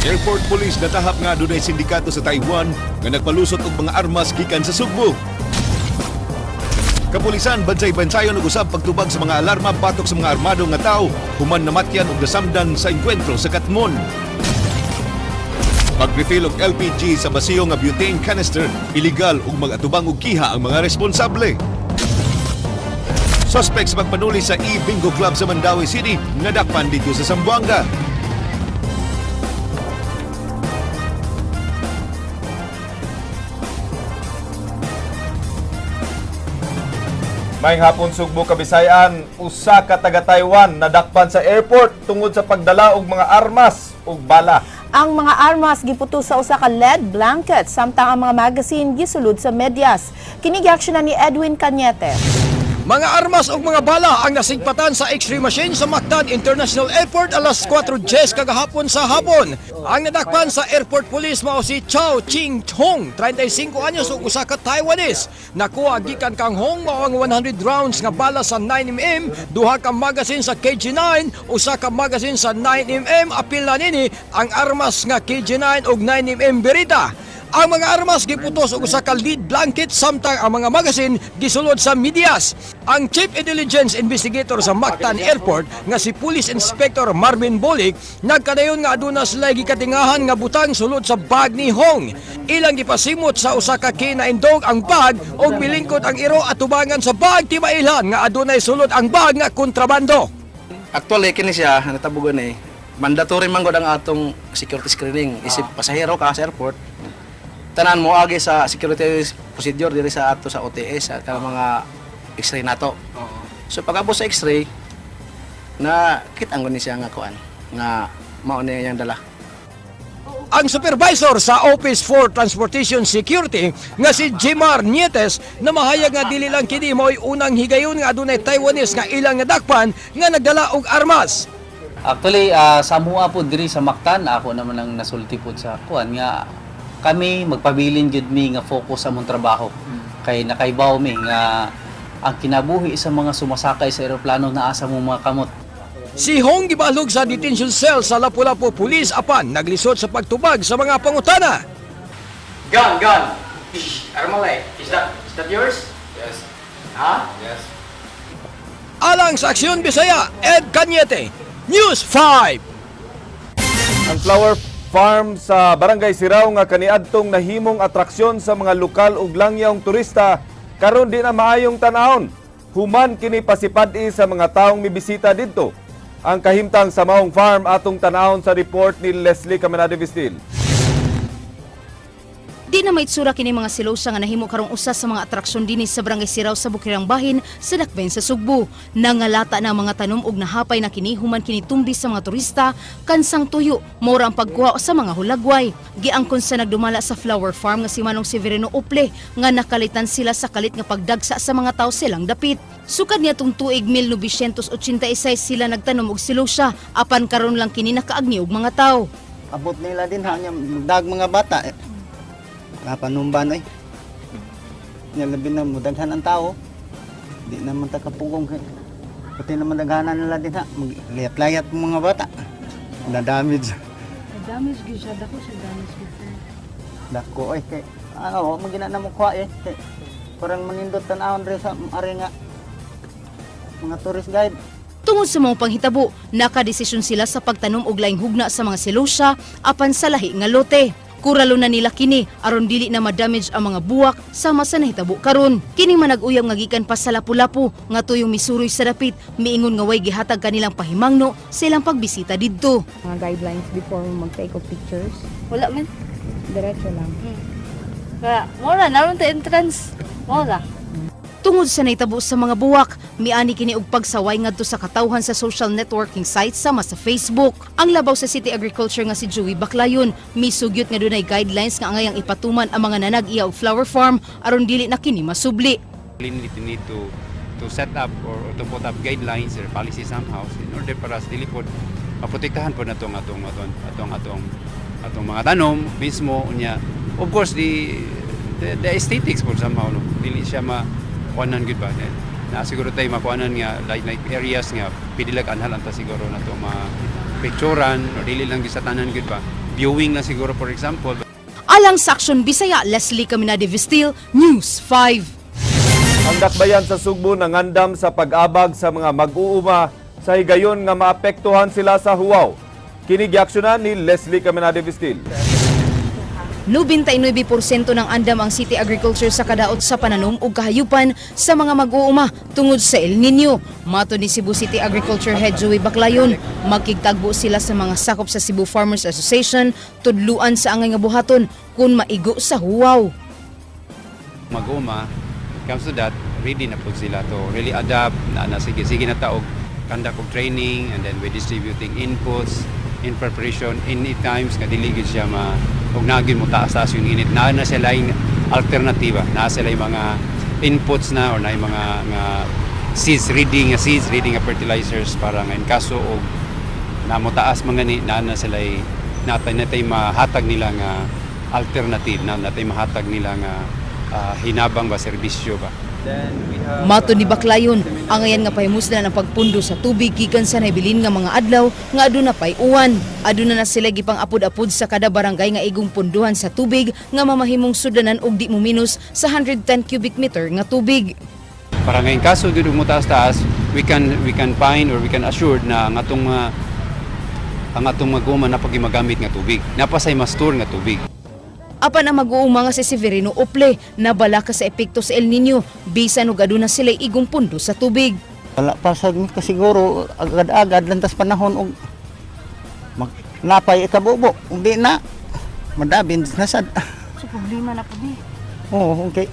Airport Police natahap nga adunay sindikato sa Taiwan nga nagpalusot og mga armas gikan sa Sugbo. Kapulisan bansay-bansayon og usab pagtubag sa mga alarma batok sa mga armado nga tawo human namatyan og nasamdan sa engkwentro sa Katmon. Pag-refill og LPG sa basiyo nga butane canister illegal ug mag-atubang og kiha ang mga responsable. Suspect sa pagpanuli sa e-bingo club sa Mandaue City nadakpan dito sa Zamboanga. Maayong hapon, Sugbo, Kabisayan. Usa ka taga Taiwan nadakpan sa airport tungod sa pagdala og mga armas ug bala. Ang mga armas giputos sa usa ka lead blanket samtang ang mga magazine gisulod sa medyas. Kini giaksyonan ni Edwin Cañete. Mga armas ug mga bala ang nasigpatan sa X-ray machine sa Mactan International Airport alas 4:10 kagahapon sa hapon. Ang nadakpan sa airport police mao si Chao Ching Hong, 35 anyos ug usa ka Taiwanese. Nakuha gikan kang Hong mao ang 100 rounds nga bala sa 9 mm, duha ka magazine sa KG9, usa ka magazine sa 9 mm. Apil na nini ang armas nga KG9 ug 9 mm Beretta. Ang mga armas giputos og usa ka lead blanket samtang ang mga magasin gisulod sa medyas. Ang Chief Intelligence Investigator sa Mactan Airport nga si Police Inspector Marvin Bolik nagkadayon nga aduna sila gikatingahan nga butang sulod sa bag ni Hong. Ilang gipasimot sa usa ka K9 dog ang bag ug milingkot ang iro atubangan sa bag, timailhan nga adunay sulod ang bag nga kontrabando. Actually, kini siya, natabo eh. Mandatory man gud ang atong security screening. Isip pasahero ka sa airport, tanan mo agi sa security procedure diri sa ato sa OTS sa kanang mga x-ray nato. So pag-abot sa x-ray, na kita ni siya nga kuan nga mao na iyang dala. Ang supervisor sa Office for Transportation Security nga si Jimar Nietes na mahayag nga dili lang kini mao'y unang higayon nga adunay Taiwanese nga ilang nadakpan nga nagdala og armas. Actually, sa mua po diri sa Mactan, ako naman ang nasulti po sa kuan nga kami magpabilin gyud mi nga focus sa among trabaho. Kay nakaibaw mi nga ang kinabuhi sa mga sumasakay sa eroplano naa sa among mga kamot. Si Hong gibalhog sa detention cell sa Lapu-Lapu Police apan naglisod sa pagtubag sa mga pangutana. Gun, gun. Armalite, is that yours? Yes. Ha? Yes. Alang sa Aksyon Bisaya, Ed Cañete, News 5. Ang flower farm sa Barangay Sirao nga kaniadtong nahimong atraksyon sa mga lokal ug langyawng turista karon di na maayong tan-awon. Human kini pasipad-i sa mga taong mibisita didto. Ang kahimtang sa maong farm atong tan-awon sa report ni Leslie Caminade Vistil. Di na maitsura kini mga silosa nga nahimo karong usa sa mga atraksyon dinhi sa Barangay Sirao sa Bukirang Bahin sa Dakbayan sa Sugbo. Nangalata na ang mga tanom og nahapay na kini human kini tumbi sa mga turista, kansang tuyo, mora ang pagkuha sa mga hulagway. Giangkon sa nagdumala sa flower farm nga si Manong Severino Uple nga nakalitan sila sa kalit nga pagdagsa sa mga tao silang dapit. Sukad niya tong tuig 1986 sila nagtanom og silosa, apan karon lang kini nakaagni og mga tao. Abot nila din ha nya magdag mga bata eh. Napanumban oy. Nya labi na mo daghan ang tao. Di naman ta kapugong kay pati naman daghanan nila din ha. Maglayat-layat mga bata. Na damage. Na-damage gyud siya, dako siya damage gyud, sir. Dako oy kay ano magina na mo kuha eh. Kay, parang manindot tan-awon diri sa ari nga mga tourist guide. Tungod sa mga panghitabo, nakadesisyon sila sa pagtanom og laing hugna sa mga selosya apan sa lahi nga lote. Kuralo na nila kini aron dili na madamage ang mga buwak sama sa nahitabo karon. Kini manag-uyab nga gikan pa sa Lapu-Lapu nga tuyong misuroy sa dapit, miingon nga way gihatag kanilang pahimangno sa ilang pagbisita didto. Mga guidelines before mo mag-take of pictures. Wala man. Diretso lang. Kaya, mora, naroon ta entrance. Mora. Tungod sa nahitabo sa mga buwak, miani kini og pagsaway ngadto sa katawhan sa social networking sites sama sa Facebook. Ang labaw sa City Agriculture nga si Joey Baclayon, misugyot nga dunay guidelines nga angayang ipatuman ang mga nanag-iya og flower farm aron dili na kini masubli. We need to set up or to put up guidelines or policy somehow in order para sa dili pod maprotektahan po natong atong atong atong atong atong mga tanom mismo. Unya, of course, the aesthetics po somehow, no, dili siya ma kuanan gyud ba na siguro tayo makuanan nga like areas nga pwede lang anhal ta siguro na to ma picturean or dili lang gyud sa tanan gyud ba. viewing na siguro, for example. Alang sa Aksyon Bisaya, Leslie Caminade Vestil, News 5. Ang dakbayan sa Sugbo nangandam sa pag-abag sa mga mag-uuma sa higayon nga maapektuhan sila sa huwaw. Kini giaksyonan ni Leslie Caminade Vestil. 99% ng andam ang City Agriculture sa kadaot sa pananom ug kahayupan sa mga mag-uuma tungod sa El Nino. Mato ni Cebu City Agriculture Head Joey Baclayon, magkigtagbo sila sa mga sakop sa Cebu Farmers Association tudluan sa angay nga buhaton kung maigo sa huwaw. Mag-uuma, comes to that, ready na po sila to really adapt na sige sige na taog conduct of training, and then we distributing inputs in preparation any times nga dili gid siya ma ug nagin mo taas-taas yung init na na sila yung alternativa na sila yung mga inputs na or na yung mga nga seeds ready nga seeds, ready nga fertilizers para nga in kaso og na mo taas mga ni na na sila natay mahatag nila nga alternative na natay mahatag nila nga hinabang ba, serbisyo ba. Mato ni Baclayon, angayan nga pahimuslan ang pagpundo sa tubig gikan sa naibilin nga mga adlaw nga aduna pay uwan. Aduna na sila gipang apod-apod sa kada barangay nga igong punduhan sa tubig nga mamahimong sudanan og di mominos sa 110 cubic meter nga tubig. Para ngayon kaso gyud mo taas-taas, we can find or we can assure na ang atong mag-uuma na pag magamit nga tubig. Napasay ma-store nga tubig. Apan ang mag-uuma nga si Severino Ople, nabalaka sa epekto sa El Nino bisan og aduna sila igong pundo sa tubig. Wala pa sa kasiguro agad-agad lantas panahon og mag, napay ikabubo. Ug di na madabin na sad. So problema na po ni. Oo, okay.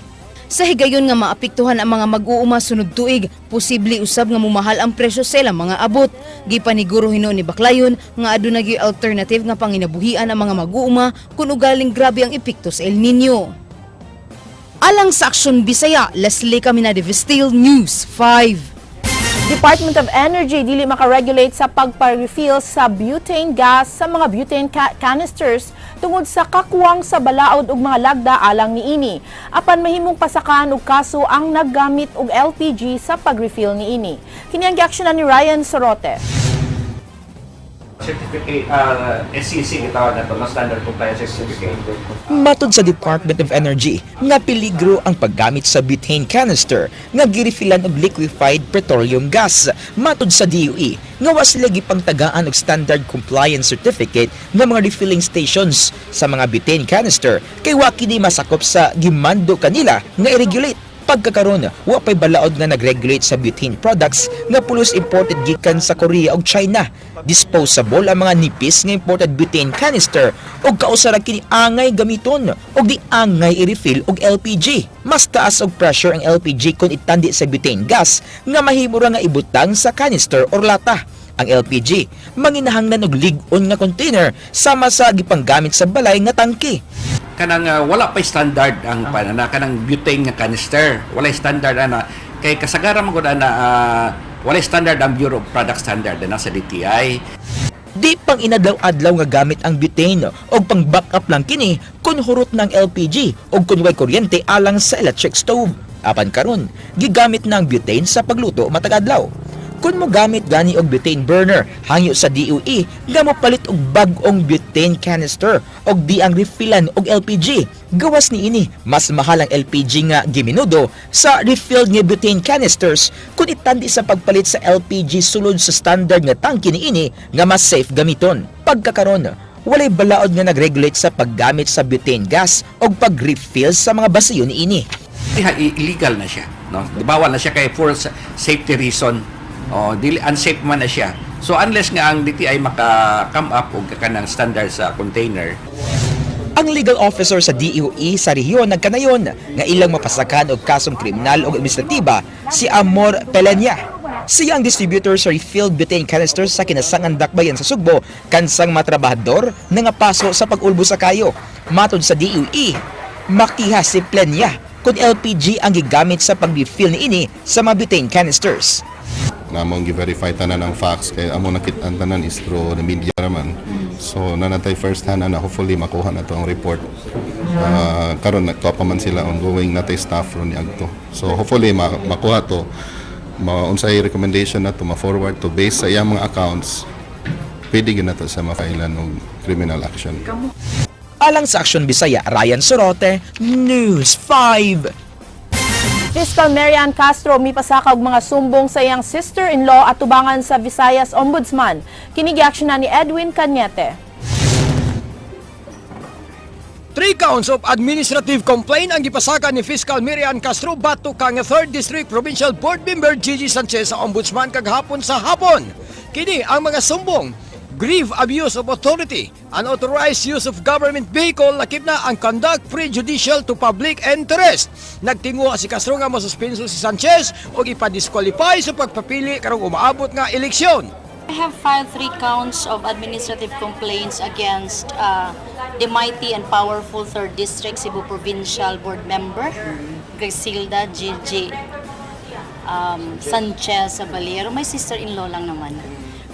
Sa higayon nga maapektuhan ang mga mag-uuma sunod tuig, posible usab nga mumahal ang presyo sa ilang mga abot. Gipaniguro hinuon ni Baclayon nga aduna gyud alternative nga panginabuhian ang mga mag-uuma kung ugaling grabe ang epekto sa El Nino. Alang sa Aksyon Bisaya, Leslie Caminade Vestil, News 5. Department of Energy dili makaregulate sa pagpa-refill sa butane gas sa mga butane canisters tungod sa kakuwang sa balaod ug mga lagda alang niini. Apan mahimong pasakan og kaso ang naggamit og LPG sa pag-refill niini. Kini ang giaksyonan ni Ryan Sorote. Certificate, SCC gitawag na to, no? Standard Compliance Certificate. Matod sa Department of Energy, nga peligro ang paggamit sa butane canister nga girefilan og liquefied petroleum gas. Matod sa DOE, nga wa sila gipangtagaan og Standard Compliance Certificate nga mga refilling stations sa mga butane canister kay wa kini masakop sa gimando kanila nga i-regulate. Pagkakaron, wa pay balaod nga nag-regulate sa butane products nga pulos imported gikan sa Korea ug China. Disposable ang mga nipis nga imported butane canister ug kausa ra kini angay gamiton ug di angay i-refill og LPG. Mas taas og pressure ang LPG kung itandi sa butane gas nga mahimo ra nga ibutang sa canister or lata. Ang LPG manginahanglan og lig-on nga container sama sa gipanggamit sa balay nga tangke. Kanang wala pa standard ang panana kanang butane nga canister, wala standard ana kay kasagaran man gud ana, wala standard ang Bureau of Product Standard na sa DTI. Di pang inadlaw-adlaw nga gamit ang butane og pang backup lang kini kung hurot ng LPG o kung way kuryente alang sa electric stove. Apan karon, gigamit na ang butane sa pagluto matag adlaw. Kung mo gamit gani og butane burner, hangyo sa DOE nga mopalit og bag-ong butane canister og di ang refillan og LPG. Gawas niini, mas mahal ang LPG nga giminudo sa refilled nga butane canisters kung itandi sa pagpalit sa LPG sulod sa standard nga tangke niini nga mas safe gamiton. Pagkakaron, walay balaod nga nag-regulate sa paggamit sa butane gas o pag-refill sa mga basiyo niini. Illegal na siya, no? Bawal na siya kay for safety reason. Oh, dili, unsafe man na siya. So unless nga ang DTI maka come up og kanang standard sa container. Ang legal officer sa DOE sa rehiyon nagkanayon nga ilang mapasakan og kasong kriminal o administratiba si Amor Pelenya. Siya ang distributor sa refilled butane canisters sa kinasangan dakbayan sa Sugbo kansang matrabahador nga paso sa pag-ulbo sa kayo. Matod sa DOE, makiha si Plenya kung LPG ang gigamit sa pag-refill niini sa mga butane canisters. Namong gi-verify tanan ang facts kay amo nakit-an tanan is through the media raman. So nanatay first hand ana, hopefully makuha na to ang report. Karon nagtuwa pa man sila, ongoing natay staff ron ni agto. So hopefully makuha to, maunsay recommendation na to, ma-forward to based sa iyang mga accounts. Pwede gyud nato sa ma-file-an og criminal action. Alang sa Aksyon Bisaya, Ryan Sorote, News 5. Fiscal Marian Castro mipasaka og mga sumbong sa iyang sister-in-law at tubangan sa Visayas Ombudsman. Kini giaksyonan ni Edwin Cañete. Three counts of administrative complaint ang gipasaka ni Fiscal Miriam Castro batok kang 3rd District Provincial Board Member Gigi Sanchez sa Ombudsman kagahapon sa hapon. Kini ang mga sumbong: grave abuse of authority, unauthorized use of government vehicle, lakip na ang conduct prejudicial to public interest. Nagtinguha si Castro nga masuspenso si Sanchez o ipa-disqualify sa pagpapili karong umaabot nga eleksyon. I have filed three counts of administrative complaints against the mighty and powerful 3rd District Cebu Provincial Board Member, Griselda Gigi Sanchez Caballero. My sister-in-law lang naman.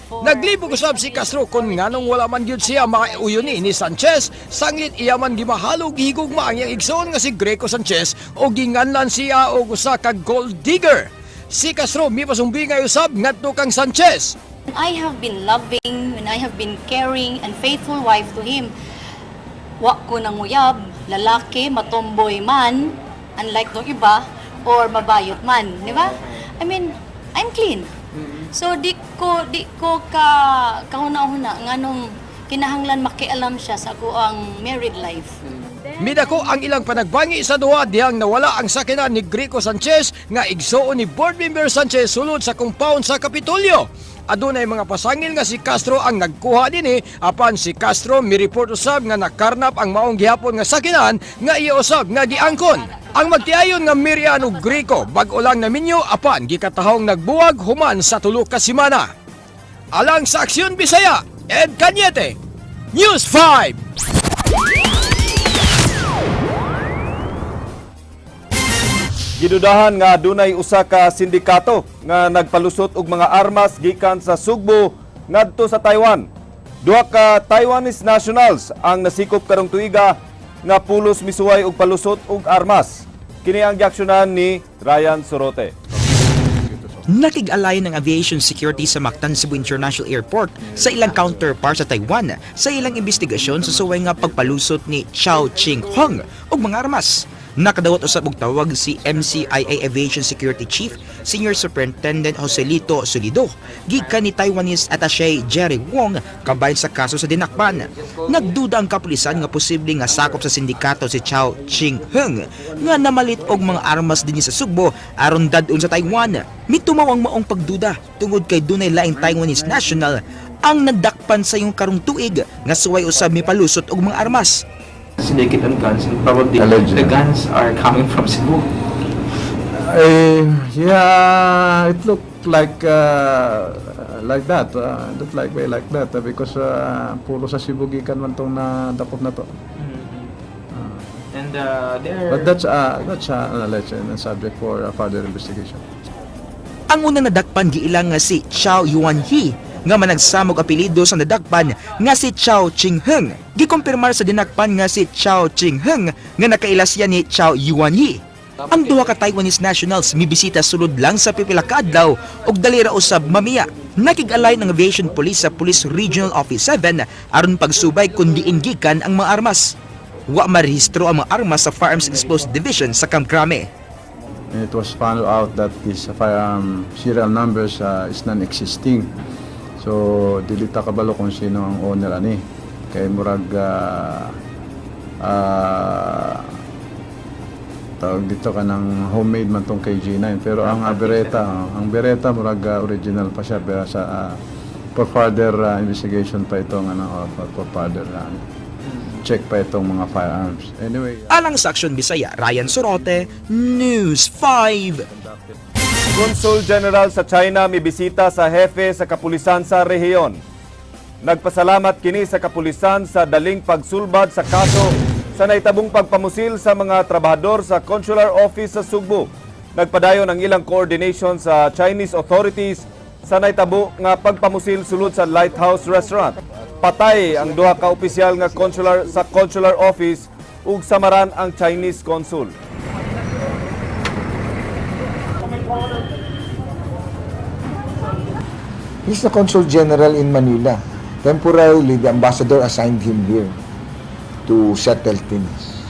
Naglibog usab si Castro kung nganong wala man gyud siya makauyuni ni Sanchez, sanglit iya man gimahalog gihigugma ang iyang igsoon nga si Greco Sanchez o ginganlan siya og usa ka gold digger. Si Castro mipasumbingay usab ngadto kang Sanchez. I have been loving and I have been caring and faithful wife to him. Wa ko nanguyab, lalaki, matomboy man, unlike nung iba, or mabayot man, di ba? I mean, I'm clean. So di ko ka kahuna-huna nganong kinahanglan makialam siya sa akoang married life. Midako ang ilang panagbangi sa duha dihang nawala ang sakyanan ni Greco Sanchez nga igsoon ni Board Member Sanchez sulod sa compound sa Kapitolyo. Adunay mga pasangil nga si Castro ang nagkuha dinhi, apan si Castro mi-report usab nga nakarnap ang maong gihapon nga sakyanan nga iya usab nga giangkon. Ang magtiayon nga Miriam ug Greco bag-o lang naminyo, apan gikatahong nagbuwag human sa 3 ka semana. Alang sa Aksyon Bisaya, Ed Cañete, News 5. Gidudahan nga adunay usa ka sindikato nga nagpalusot og mga armas gikan sa Sugbo ngadto sa Taiwan. Duha ka Taiwanese nationals ang nasikop karong tuiga nga pulos misuway og palusot og armas. Kini ang giaksyonan ni Ryan Sorote. Nakig-alay ng aviation security sa Mactan Cebu International Airport sa ilang counterpart sa Taiwan sa ilang investigasyon sa suway nga pagpalusot ni Chao Ching Hong og mga armas. Nakadawat usab og tawag si MCIA Aviation Security Chief Senior Superintendent Joselito Solido gikan ni Taiwanese Attaché Jerry Wong kabahin sa kaso sa dinakpan. Nagduda ang kapulisan nga posible nga sakop sa sindikato si Chao Ching Heng nga namalit og mga armas dinhi sa Sugbo aron dad-on sa Taiwan. Mitumaw ang maong pagduda tungod kay dunay laing Taiwanese national ang nadakpan sa iyong karong tuig nga suway usab mipalusot og mga armas. Syndicate on guns and probably Alleged. The guns are coming from Cebu. Yeah, it looked like that. Looked like way like that because puro sa Cebu gikan man tong nadakop na to. And they're But that's an alleged and subject for further investigation. Ang unang nadakpan giilang nga si Chao Yuan He nga managsamog apelyido sa nadakpan nga si Chao Ching Heng. Gikumpirmar sa dinakpan nga si Chao Ching Heng nga nakaila siya ni Chao Yuan He. Ang duha ka Taiwanese nationals mibisita sulod lang sa pipila ka adlaw ug dali ra usab mamiya. Nakig-alay ng Aviation Police sa Police Regional Office 7 aron pagsubay kung diin gikan ang mga armas. Wa marehistro ang mga armas sa Firearms Explosive Division sa Camp Crame. And it was found out that this firearm serial numbers is non-existing. So dili ta kabalo kung sino ang owner ani. Kay murag tawag dito ka ng homemade man tong KG9, pero ang Beretta murag original pa siya, pero sa for further investigation pa itong ano or for further check pa itong mga firearms anyway. Alang sa Aksyon Bisaya, Ryan Sorote, News 5. Consul General sa China mibisita sa hefe sa kapulisan sa rehiyon. Nagpasalamat kini sa kapulisan sa daling pagsulbad sa kaso sa naitabong pagpamusil sa mga trabahador sa consular office sa Sugbo. Nagpadayon ang ilang coordination sa Chinese authorities sa naitabo nga pagpamusil sulod sa Lighthouse Restaurant. Patay ang duha ka opisyal nga consular sa consular office ug samaran ang Chinese consul. He's the Consul General in Manila. Temporarily, the ambassador assigned him here to settle things.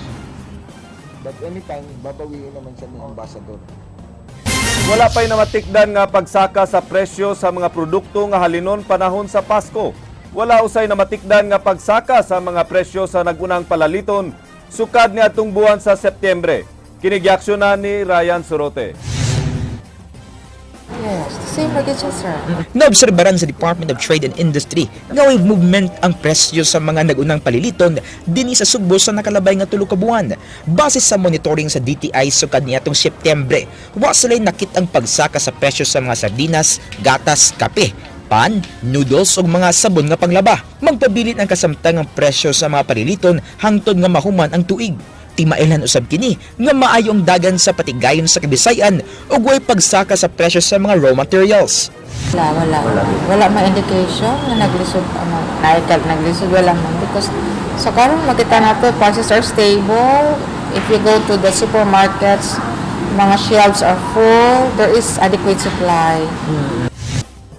But anytime, babawiin naman siya ng ambassador. Wala pa'y namatikdan nga pagsaka sa presyo sa mga produkto nga halinon panahon sa Pasko. Wala usay namatikdan nga pagsaka sa mga presyo sa nagunang palaliton sukad ni atong buwan sa Setyembre. Kini giaksyonan ni Ryan Sorote. Yes, the same lagi siya, sir. Naobserbaran sa Department of Trade and Industry nga way movement ang presyo sa mga nagunang paliliton dinhi sa Sugbo sa nakalabay nga 3 ka buwan. Base sa monitoring sa DTI sukad niadtong Setyembre, wa sila'y nakit-ang pagsaka sa presyo sa mga sardinas, gatas, kape, pan, noodles ug mga sabon nga panglaba. Magpabilin ang kasamtang ang presyo sa mga paliliton hangtod nga mahuman ang tuig. Timailhan usab kini nga maayo ang dagan sa patigayon sa Kabisayan ug way pagsaka sa presyo sa mga raw materials. Wala, wala. Wala may indication na naglisod, ano, naikal, naglisod, wala man. Because, so karon makita nato, prices are stable. If you go to the supermarkets, mga shelves are full. There is adequate supply.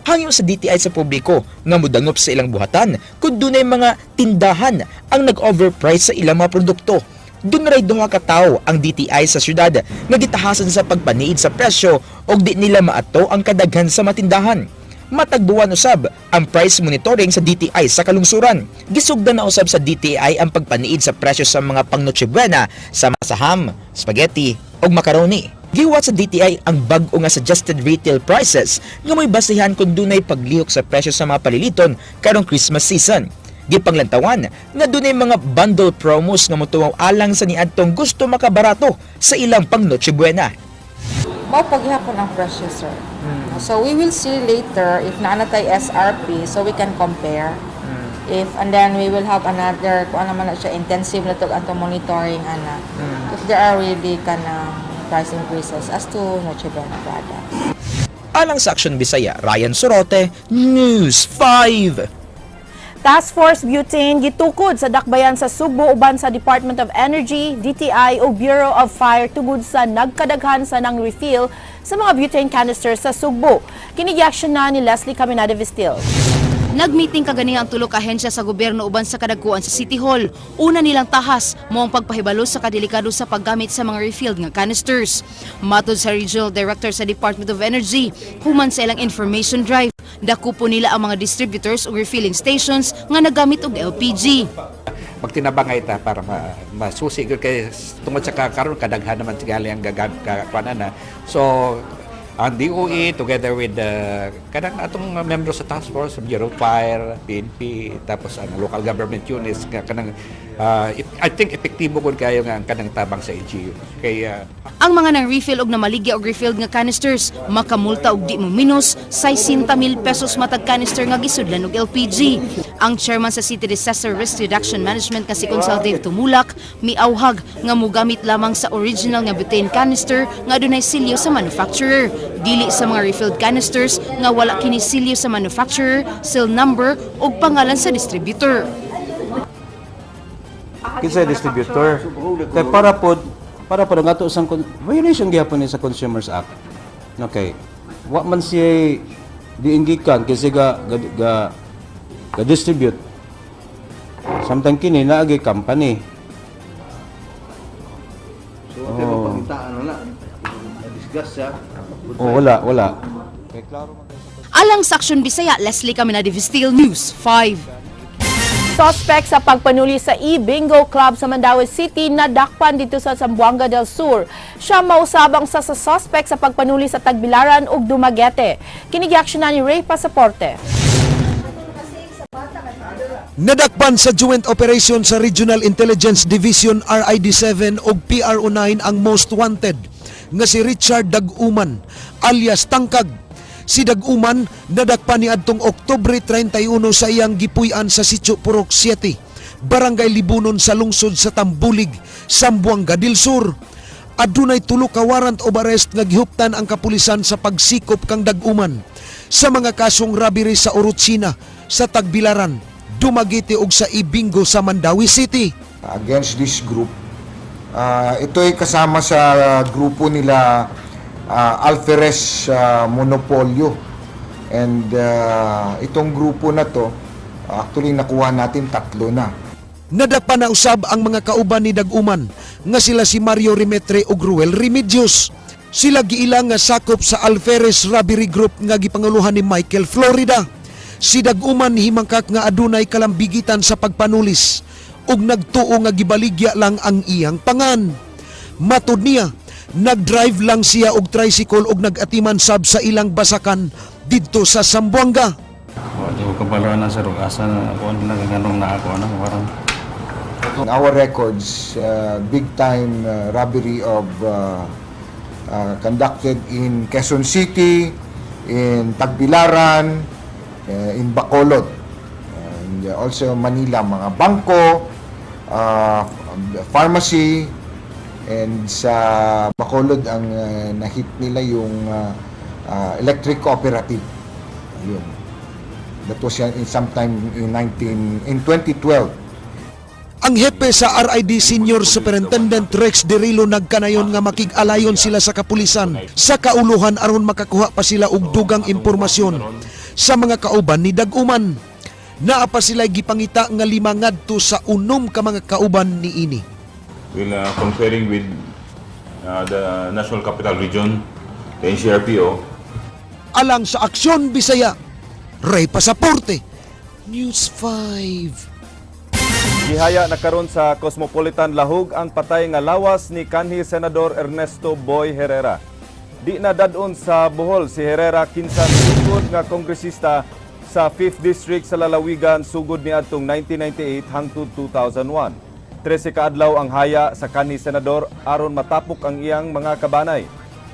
Hangyo sa DTI sa publiko nga mudangop sa ilang buhatan kung dunay mga tindahan ang nag-overprice sa ilang mga produkto. Dunay duha ka tawo ang DTI sa syudad nga gitahasan sa pagpaniid sa presyo og di nila maato ang kadaghan sa matindahan. Matag buwan usab ang price monitoring sa DTI sa kalungsuran. Gisugdan na usab sa DTI ang pagpaniid sa presyo sa mga pang Noche Buena sama sa ham, spaghetti ug macaroni. Gihuwat sa DTI ang bag-o nga suggested retail prices nga mo'y basihan kung dunay paglihok sa presyo sa mga paliliton karong Christmas season. Gipanglantawan nga dunay mga bundle promos nga motumaw alang sa niadtong gusto makabarato sa ilang pang Noche Buena. Mao paghihapon ang presyo, sir. So we will see later if naa na tay SRP so we can compare. If and then we will have another kung ano man na siya, intensive na to ato monitoring ana. If there are really kanang price increases as to Noche Buena products. Alang sa Action Bisaya, Ryan Sorote, News 5. Task Force Butane gitukod sa dakbayan sa Sugbo uban sa Department of Energy, DTI o Bureau of Fire tungod sa nagkadaghan sa nang refill sa mga butane canisters sa Sugbo. Kini na ni Leslie Caminada Vistil. Nagmeeting kaganiha ang tulo ka ahensya sa gobyerno uban sa kadagkuan sa City Hall. Una nilang tahas mao ang pagpahibalo sa kadelikado sa paggamit sa mga refilled nga canisters. Matod sa Regional Director sa Department of Energy, human sa ilang information drive, dakupo nila ang mga distributors ug refilling stations nga nagamit og LPG. Magtinabangay ta para masusi gyud kay tungod sa karon kadaghan naman tingali ang gagamit na. So ang DOE together with the kanang atong mga membro sa task force, Bureau of Fire, PNP, tapos ang local government units nga kanang I think epektibo gud kayo nga ang kanang tabang sa LGU kay Ang mga nang refill og namaligya og refilled nga canisters makamulta og di mo minus 60 mil pesos matag canister nga gisudlan og LPG. Ang chairman sa City Disaster Risk Reduction Management nga si Consal Dave Tumulak miawhag nga mogamit lamang sa original nga butane canister nga adunay selyo sa manufacturer, dili sa mga refilled canisters nga wala kini selyo sa manufacturer, seal number ug pangalan sa distributor. Kinsa distributor? Kay para pod ang ato sang violation gyapon ni sa Consumers Act. Okay. Wa man siya diinggikan kasi ga distribute. Samtang kini naagi company. So, oh, pero pangitaan na na. Na-discuss siya. Oh, wala, wala. Kay klaro. Alang sa Action Bisaya, Leslie Caminada Vistil, News 5. Suspect sa pagpanuli sa e-bingo club sa Mandaue City nadakpan dito sa Zamboanga del Sur. Siya mausabang sa suspect sa pagpanuli sa Tagbilaran ug Dumaguete. Kini na ni Ray Pasaporte. Nadakpan sa joint operation sa Regional Intelligence Division RID-7 ug PRO-9 ang most wanted nga si Richard Daguman alias Tangkag. Si Daguman nadakpan niadtong Oktubre 31 sa iyang gipuy-an sa Sitio Purok 7, Barangay Libunon sa lungsod sa Tambulig, Zamboanga del Sur. Adunay tulo ka warrant of arrest nga gihuptan ang kapulisan sa pagsikop kang Daguman sa mga kasong robbery sa Orochina, sa Tagbilaran, Dumaguete ug sa Ibingo sa Mandaue City. Against this group, ito ay kasama sa grupo nila Alferes Monopolio. And itong grupo na to, Actually, nakuha natin tatlo na. Nadakpan na usab ang mga kauban ni Daguman nga sila si Mario Rimetre ug Ruel Remedios. Sila giila nga sakop sa Alferes Robbery Group nga gipanguluhan ni Michael Florida. Si Daguman himangkak nga adunay kalambigitan sa pagpanulis ug nagtuo nga gibaligya lang ang iyang pangan. Matud niya, nagdrive lang siya og tricycle ug nag-atiman sab sa ilang basakan didto sa Zamboanga. Wa di ko kabalo na sir, asa na ako na nagaganong na ako na parang. In our records, big time robbery of conducted in Quezon City, in Tagbilaran, in Bacolod, and also Manila, mga bangko, pharmacy, and sa Bacolod ang nahit nila yung electric cooperative. Ayun. That was in sometime in 2012. Ang hepe sa RID Senior Superintendent Rex Derilo nagkanayon nga makig-alayon sila sa kapulisan sa kauluhan aron makakuha pa sila og dugang impormasyon sa mga kauban ni Daguman. Naa pa sila gipangita nga 5 ngadto sa 6 ka mga kauban niini. Will conferring with the National Capital Region, the NCRPO, Alang sa Aksyon Bisaya, Ray Pasaporte, News 5. Gihaya na karon sa Cosmopolitan Lahug ang patay nga lawas ni kanhi Senador Ernesto Boy Herrera. Di na dad-on sa Bohol si Herrera, kinsa sugod nga kongresista sa 5th District sa lalawigan sugod niadtong 1998 hangtod 2001. 13 ka adlaw ang haya sa kanhi senador aron matapok ang iyang mga kabanay.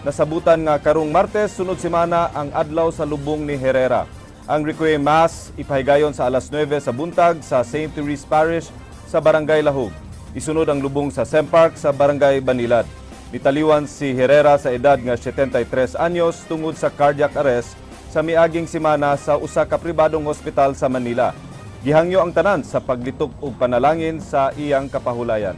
Nasabutan nga karong Martes sunod semana ang adlaw sa lubong ni Herrera. Ang Requiem Mass ipahigayon sa alas 9 sa buntag sa St. Therese Parish sa Barangay Lahug. Isunod ang lubong sa Sempark sa Barangay Banilad. Nitaliwan si Herrera sa edad nga 73 anyos tungod sa cardiac arrest sa miaging semana sa usa ka pribadong ospital sa Manila. Gihangyo ang tanan sa paglitok ug panalangin sa iyang kapahulayan.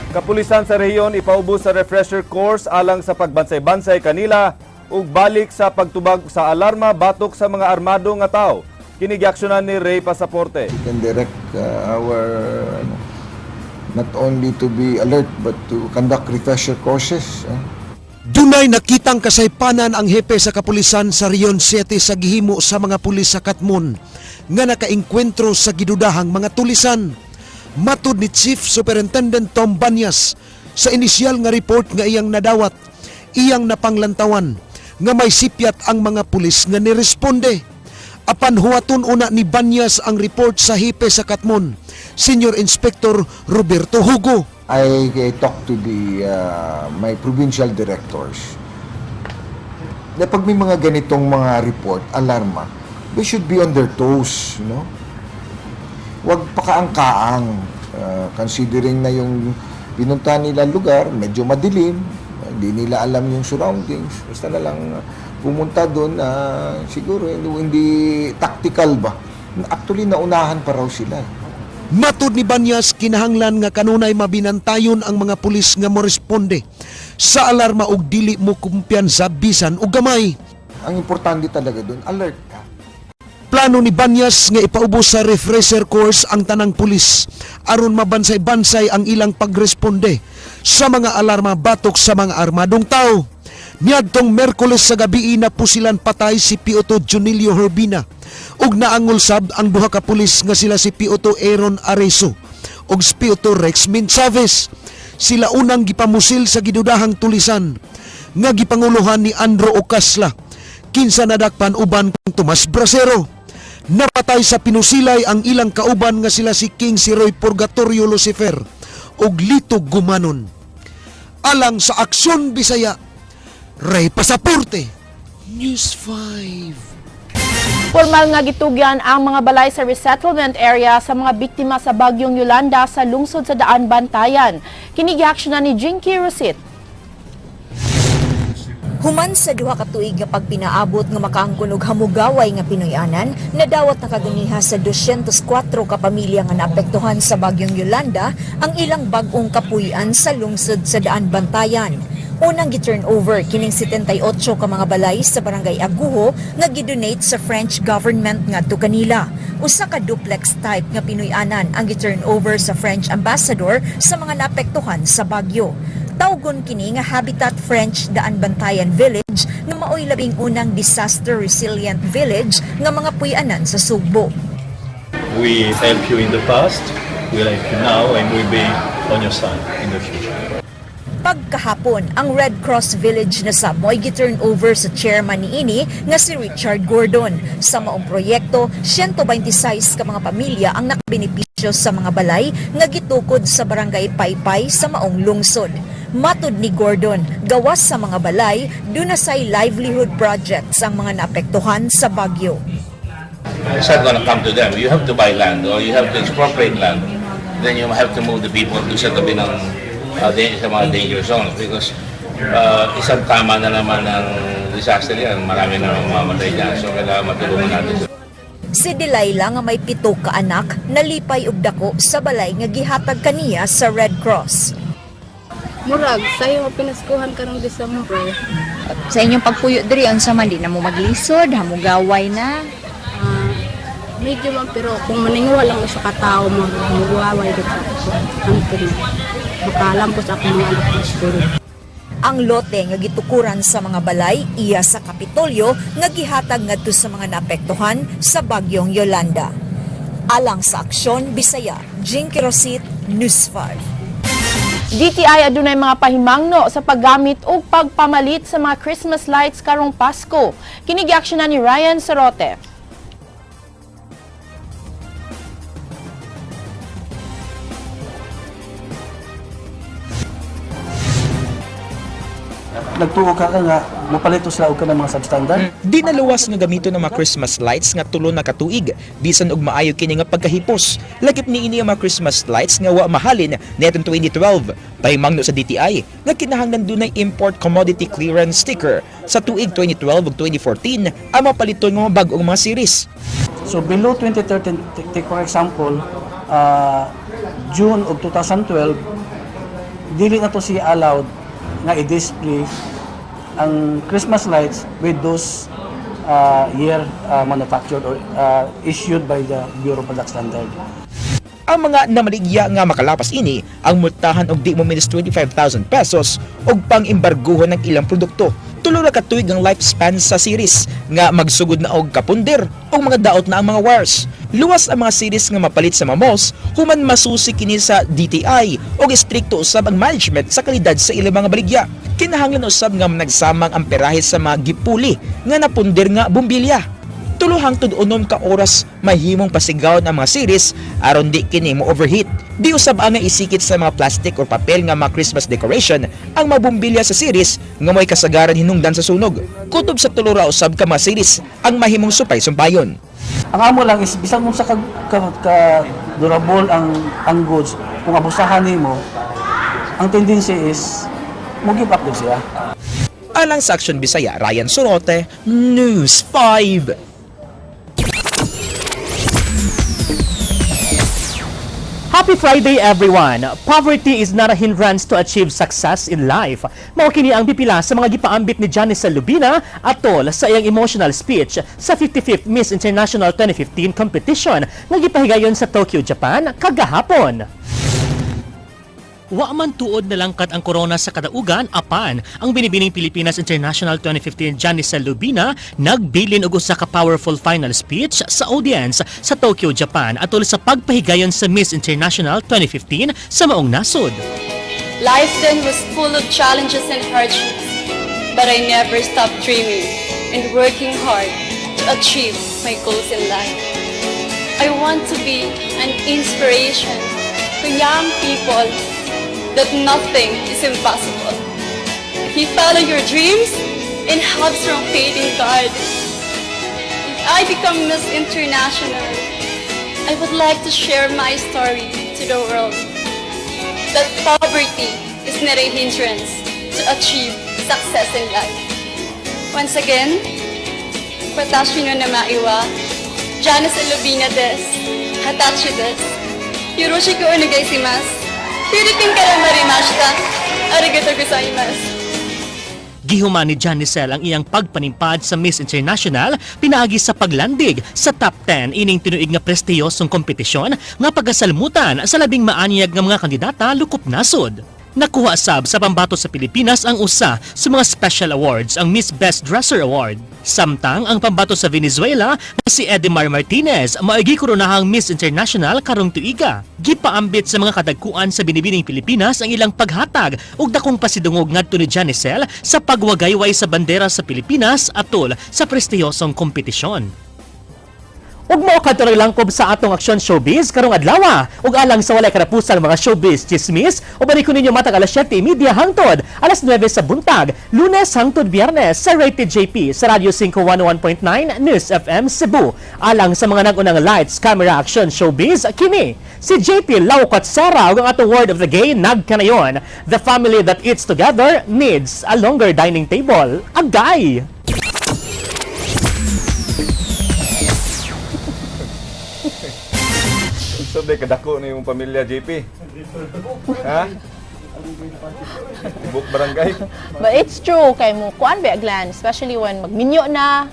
Kapulisan sa rehiyon ipaubos sa refresher course alang sa pagbansay-bansay kanila ug balik sa pagtubag sa alarma batok sa mga armado nga tao. Kini giaksyonan ni Ray Pasaporte. We can direct our ano, not only to be alert but to conduct refresher courses, eh. Dunay nakitang kasaypanan ang hepe sa kapulisan sa Region 7 sa gihimo sa mga pulis sa Katmon nga nakaengkwentro sa gidudahang mga tulisan. Matud ni Chief Superintendent Tom Banyas, sa inisyal nga report nga iyang nadawat, iyang napanglantawan nga may sipyat ang mga pulis nga niresponde. Apan huwaton una ni Banyas ang report sa hepe sa Katmon, Senior Inspector Roberto Hugo. I talk to the my provincial directors. Na pag may mga ganitong mga report, alarma, they should be on their toes, no? Huwag pakaang-kaang, considering na yung pinunta nila lugar, medyo madilim, hindi nila alam yung surroundings. Basta na lang pumunta doon, siguro hindi tactical ba? Actually, naunahan pa raw sila. Matud ni Banyas, kinahanglan nga kanunay mabinantayon ang mga pulis nga moresponde sa alarma og dili mo kumpiyansa bisan og gamay. Ang importante talaga doon, alert ka. Plano ni Banyas nga ipaubos sa refresher course ang tanang pulis aron mabansay-bansay ang ilang pagresponde sa mga alarma batok sa mga armadong tao. Niadtong Merkules sa gabi, napusilan patay si PO2 Junilio Herbina ug naangol sab ang duha ka pulis nga sila si PO2 Aaron Areso ug si PO2 Rex Minchaves. Sila unang gipamusil sa gidudahang tulisan nga gipanguluhan ni Andro Ocasla, kinsa nadakpan uban kang Tomas Brasero. Napatay sa pinusilay ang ilang kauban nga sila si King Siroy Purgatorio Lucifer ug Lito Gumanon. Alang sa Aksyon Bisaya, Ray Pasaporte, News 5. Formal nga gitugyan ang mga balay sa resettlement area sa mga biktima sa bagyong Yolanda sa lungsod sa Daan Bantayan. Kini giaksyonan ni Jinky Rosit. Human sa 2 ka tuig nga pagpinaabot nga makaangkon og hamugaway nga Pinoy-anan, nadawat na kaganiha sa 204 ka pamilya nga naapektuhan sa bagyong Yolanda ang ilang bag-ong kapuy-an sa lungsod sa Daan Bantayan. Unang gi-turn over kining 78 ka mga balay sa Barangay Aguho nga gidonate sa French government ngadto kanila. Usa ka duplex type nga Pinoy-anan ang gi-turn over sa French ambassador sa mga naapektuhan sa bagyo. Tawgon kini nga Habitat French Daan Bantayan Village nga maoy labing unang disaster resilient village nga mga puy-anan sa Sugbo. We help you in the past, we'll help you now, and we'll be on your side in the future. Pagkahapon, ang Red Cross Village na sa mo'y gi-turn over sa chairman niini nga si Richard Gordon. Sa maong proyekto, 126 ka mga pamilya ang nakabenepisyo sa mga balay nga gitukod sa Barangay Paypay sa maong lungsod. Matud ni Gordon, gawas sa mga balay, duna say livelihood projects ang mga naapektuhan sa bagyo. It's not going to come to them. You have to buy land or you have to expropriate land. Then you have to move the people to sa tabi ng sa mga danger zones because isang tama na naman ng disaster yan. Marami na mamamatay dyan. So kailangan matulungan natin sila. Si Delilah nga may 7 ka anak, nalipay og dako sa balay nga gihatag kaniya sa Red Cross. Murag sayo pinaskuhan karong December. Sa inyong pagpuyo diri, unsa man, di na mo maglisod, hamugaway na? Ah, medyo man, pero kung maninguha lang usa ka tawo, magwaway gid sa hantod makalampos ako mga anak sa school. Ang lote nga gitukuran sa mga balay iya sa Kapitolyo nga gihatag ngadto sa mga naapektuhan sa bagyong Yolanda. Alang sa Aksyon Bisaya, Jinky Rosit, News 5. DTI adunay mga pahimangno sa paggamit ug pagpamalit sa mga Christmas lights karong Pasko. Kini giaksyonan ni Ryan Sorote. Nagtuo ka ka nga mapalito sila og kanang mga substandard. Di naluwas nga gamiton ng mga Christmas lights nga 3 na ka tuig, bisan og maayo kini nga pagkahipos. Lakip niini ang mga Christmas lights nga wa mahalin niadtong 2012. Pahimangno sa DTI nga kinahanglan dunay import commodity clearance sticker sa tuig 2012 ug 2014 ang mapaliton nga mga bag-ong mga series. So below 2013, take for example, June of 2012, dili na to siya allowed nga i-display ang Christmas lights with those year manufactured or issued by the Bureau of Product Standard. Ang mga namaligya nga makalapas ini ang multahan og di mo minus 25,000 pesos og pang-embarguhon ng ilang produkto. 3 ra ka tuig ang lifespan sa series nga magsugod na og kapunder og mga daot na ang mga wires. Luwas ang mga series nga mapalit sa mga malls human masusi kini sa DTI og estrikto usab ang management sa kalidad sa ilang mga baligya. Kinahanglan usab nga nagsamang ang perahe sa mga gipuli nga napunder nga bumbilya. 3 hangtod 6 ka oras mahimong pasigawon ang mga series aron di kini mo overheat. Di usab ang isikit sa mga plastic or papel nga mga Christmas decoration ang mabumbilya sa series nga mo'y kasagaran hinungdan sa sunog. Kutob sa 3 ra usab ka mga series ang mahimong supay-sumpayon. Ang amo lang is bisan kung sa ka durable ang goods, kung abusahan nimo, ang tendency is mo give up din siya. Alang sa Aksyon Bisaya, Ryan Sorote, News 5. Happy Friday, everyone! Poverty is not a hindrance to achieve success in life. Mao kini ang pipila sa mga gipaambit ni Janice Lubina atol sa iyang emotional speech sa 55th Miss International 2015 competition nga gipahigayon sa Tokyo, Japan kagahapon. Wa man tuod nalangkat ang korona sa kadaugan, apan ang Binibining Pilipinas International 2015 Janice Lubina nagbilin og usa ka powerful final speech sa audience sa Tokyo, Japan atol sa pagpahigayon sa Miss International 2015 sa maong nasod. Life then was full of challenges and hardships, but I never stopped dreaming and working hard to achieve my goals in life. I want to be an inspiration to young people that nothing is impossible. If you follow your dreams and have strong faith in God, if I become Miss International, I would like to share my story to the world that poverty is not a hindrance to achieve success in life. Once again, watashi no namae wa Janice Lubina desu. Hatachi desu. Yoroshiku onegaishimasu. Philippine kara marimashita. Arigatou gozaimasu. Gihuman ni Janicel ang iyang pagpanimpad sa Miss International pinaagi sa paglandig sa top 10 ining tinuig nga prestiyosong kompetisyon nga pagasalmutan sa labing maanyag nga mga kandidata lukop nasod. Nakuha sab sa pambato sa Pilipinas ang usa sa mga special awards, ang Miss Best Dresser Award. Samtang ang pambato sa Venezuela na si Edimar Martinez mao'y gikoronahang Miss International karong tuiga. Gipaambit sa mga kadagkuan sa Binibining Pilipinas ang ilang paghatag ug dakong pasidungog ngadto ni Janicel sa pagwagayway sa bandera sa Pilipinas atol sa prestiyosong kompetisyon. Ug mao kadto ang langkob sa atong Aksyon Showbiz karong adlaw. Ug alang sa walay karapusang mga showbiz chismis, ubani ko ninyo matag alas 7:30 hangtod alas 9 sa buntag, Lunes hangtod Biyernes sa Rated JP sa Radyo 5 101.9 News FM Cebu. Alang sa mga nag-unang lights, camera, action showbiz, kini si JP Laucatsera ug ang atong word of the day nagkanayon. The family that eats together needs a longer dining table. Agay! So, day, kadako na yung pamilya, JP. Ha? Tibok barangay. But it's true kay mo kuan ba, Glenn, especially when magminyo na.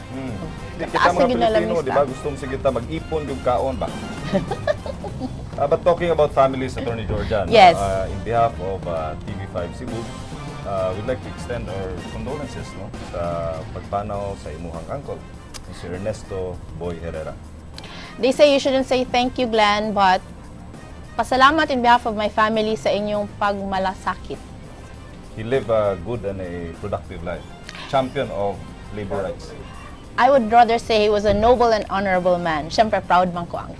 Di kita Taas na mga gyud na Pilipino, lamisa. di ba? Gustong sige ta mag-ipon yung kaon ba? But talking about families, Attorney Georgia, no? Yes. In behalf of TV5 Cebu, we'd like to extend our condolences, no, sa pagpanaw sa imuhang uncle, si Ernesto Boy Herrera. They say you shouldn't say thank you, Glenn, but pasalamat in behalf of my family sa inyong pagmalasakit. He lived a good and a productive life. Champion of labor rights. I would rather say he was a noble and honorable man. Siyempre, proud man ko ang.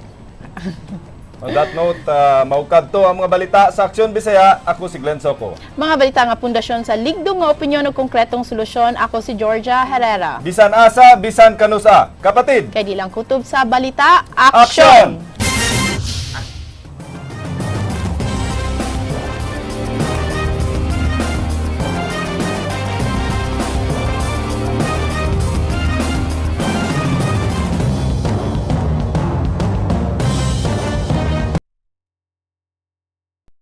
On that note, maukad to ang mga balita sa Aksyon Bisaya. Ako si Glenn Soco. Mga balita nga pundasyon sa ligdong nga opinyon ug konkretong solusyon. Ako si Georgia Herrera. Bisan asa, bisan kanusa. Kapatid! Kay di lang kutob sa balita, aksyon! Aksyon!